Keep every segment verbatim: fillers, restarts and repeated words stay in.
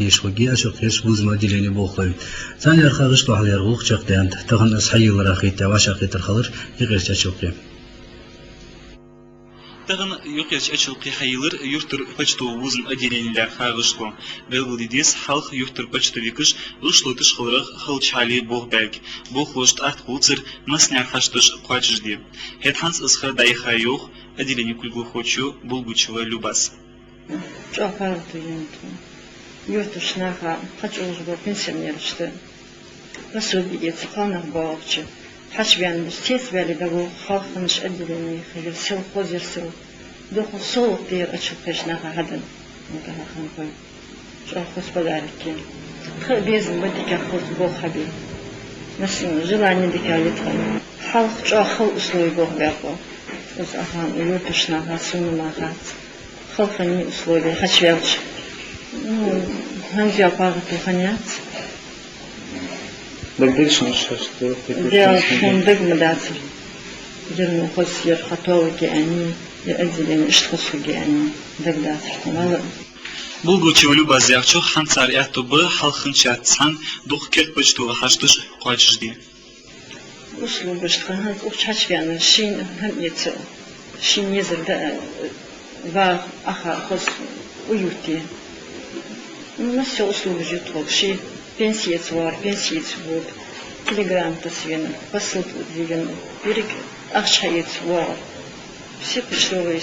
Ишхуги Ачалкхе бувзама отделене болхлой. Царна яр хьагӀаш тохьал яр гӀулакх чакхдаьннад, тахан из хьайийлларах хетта вӀашагӀкхетар хилар юкъерча Ачалкхе. Тахан юкъерча Ачалкхе хьайийллар юртара почтово бувзама отделене лаьрхӀа хьагӀашло. Белгалде деза, хьалха юртара почтовикаш луш лоташ хиларах халча хьале болх баьлга. Болхлошта атта хулацар массанена хьашташ кхоачашде. ХӀаьта хӀанз из ха дӀаяха йоах отделене кулгалхочо Булгучева Любас. ЧӀоагӀа паргӀато еннай тхона. Юртарча наха, хьачуужаш бола пенсионерашта пособи эца, кхалнах боагӀача, хьачубаьнна бус цецбаьле дӀавоагӀа, хьалха хиннача отделене хилар сел, хоза яр сел. Дукха совгӀат дар Ачалкхеча наха хьаденна. ЧӀоагӀа хоза подарок я. Тха безам ба дикагӀа хоза болх хьабе. Массане желани дикагӀа я тха. Хьалха чӀоагӀа хала условеш болх баьб. Из ахан юртарча наха сона мара хац. Хала хиннай условеш хьачуваьлча. Ну, хӀанз а паргӀато хиннаяц. ДагадоагӀий шоана, шоашта? Даьла, тхона дага ма дацар. Ер мо хоза яр, хьатӀавоагӀаргья аьнна, ер отделене иштта хоза хургья аьнна, дагадацар тхона. Булгучева Любас яхачох, хӀанз цар аьттув ба хьалха хинначаьрца цхьана дукха керда почтово хьашташ кхоачашде. Услугаш тха хӀанз укх чу хьачубаьнна, шийна хӀама эца, шийна езар дӀа, ваха, аха, хоза, уютнее. Массе услугаш я тхога, ший пенси эца воагӀар пенси эца вода, телеграмма тасвена, посылка вена, еррига ахча хьаэца воагӀар. Все почтовые,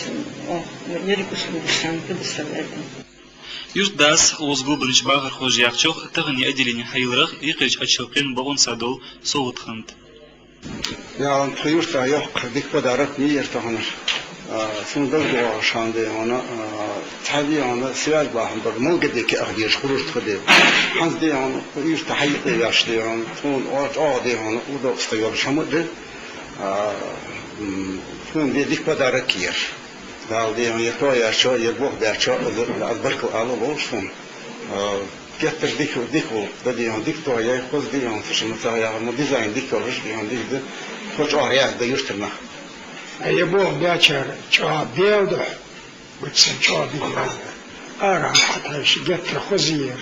ох, еррига услугаш царна предоставлять ду. Юртдас, укхаза гулбеннача бахархоша яхачох, таханара отделене хьайийлларах юкъерча Ачалкхен бокъонца дола совгӀат хиннад. Ялан, тха юрта йоккха дика подарок я ер таханара. А, сона дагадоагӀаш хана, дий хьона, а, цхьа, дий хьона, связь бахьан долаш Малгобеке ах дезаш хургдар тха, дий. ХӀанз, дий хьона, юрта хьайийлла веш, дий хьона, тхона чӀоагӀа, дий хьона, удобство йолаш хӀама да. А, м, тхона, дий, дика подарок я ер. Дала, дий хьона, ер тоаяьчоа, ер болх баьчоа, аз, аз баркал ала ловш сона. А, геттара дика, дика гӀулакх да, дий хьона, дика тоаяьй, хоза, дий хьона, цу шимма ца яхар, мо дизайн дика йолаш, дий хьона, дика да, тхо чӀоагӀа раьза да юртара нах. А ер болх баьчар чӀоагӀа Даьла духьа, гучасан чӀоагӀа дика яр. Арахьа хьатайша геттара хоза яр.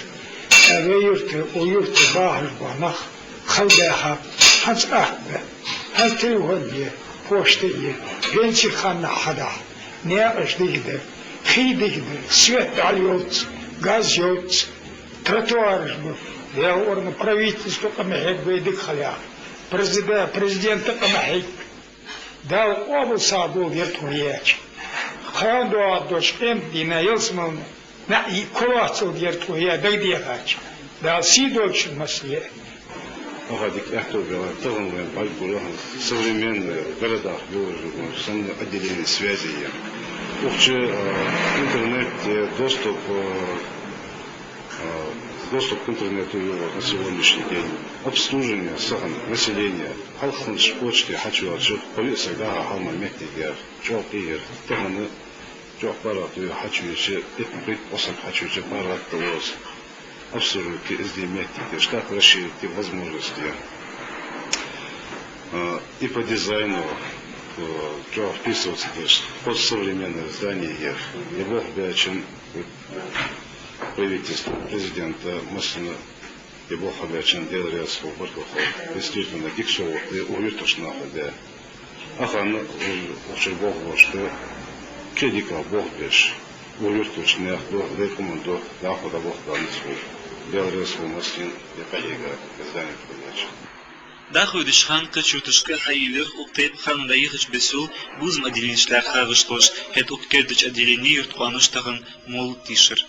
А вай юрта, укх юрта бахаш бола нах хала баьхаб, хӀанз атта ба. ХӀанз телефон я, пошта я, пенси ханнахьа хьадахь, наькъаш дика да, хий дика да, свет дӀа йолац, газ йолац, тротуараш ба. Даьла орна, правительство къа ма хьег вай дика хилалехь, президе-, президента къа ма хьег. Дала къоабал сагӀа долда ер тхо яьча. Кхоана доагӀаргдолча къематдийнахьа ялсмален наӀарга кулоацалда ер тхо яь дагадехача. Дала сий долчун масал я. Аха дика аьттув баьлар, тахан вайна бӀаргагур хӀанз современни городах йолаш йола санна отделени связи я. Укх чу, а, интернет, э, доступ, э, а, доступ к интернету йолаш на сегодняшний день. Обслуживание сахан населения. Хьалха хиннача почте хьачуваьлча, кхо-йиъ саг дӀа-хьа хьалмара моттиг яр, чӀоагӀа къе яр. Тахан чӀоагӀа паргӀато я, хьачувеча, итт-пхийтта-кхо саг хьачувеча паргӀата тӀа ва из. Обслуживать ке из де моттиг я, штат расширить де возможность я. А, и по дизайну, э, чӀоагӀа вписываться деш, хоза современни здани я. Ер болх баьчоа, э, правительства, президента, массанена, ер болх хьабаьчоа Даьла раьза хилва, баркал хилда. Действительно, дика совгӀат я укх юртарча наха даь. Ахан, укх чура болх беш, кхы а дикагӀа болх беш, укх юртарча наьха духьа, вай къаман духьа дӀахо дӀаболх баь низ хул. Даьла раьза хилва массанена, ер къахьега, ер здани тхо яьча. ДӀахо йодача хана кхыча юрташка хьайийллар укх тайпара ханна дӀаяхача бесса бувзама отделенешта лаьрхӀа хьагӀашлош, хӀаьта укх кердача отделене юрта къоаноша тахан молла тешар.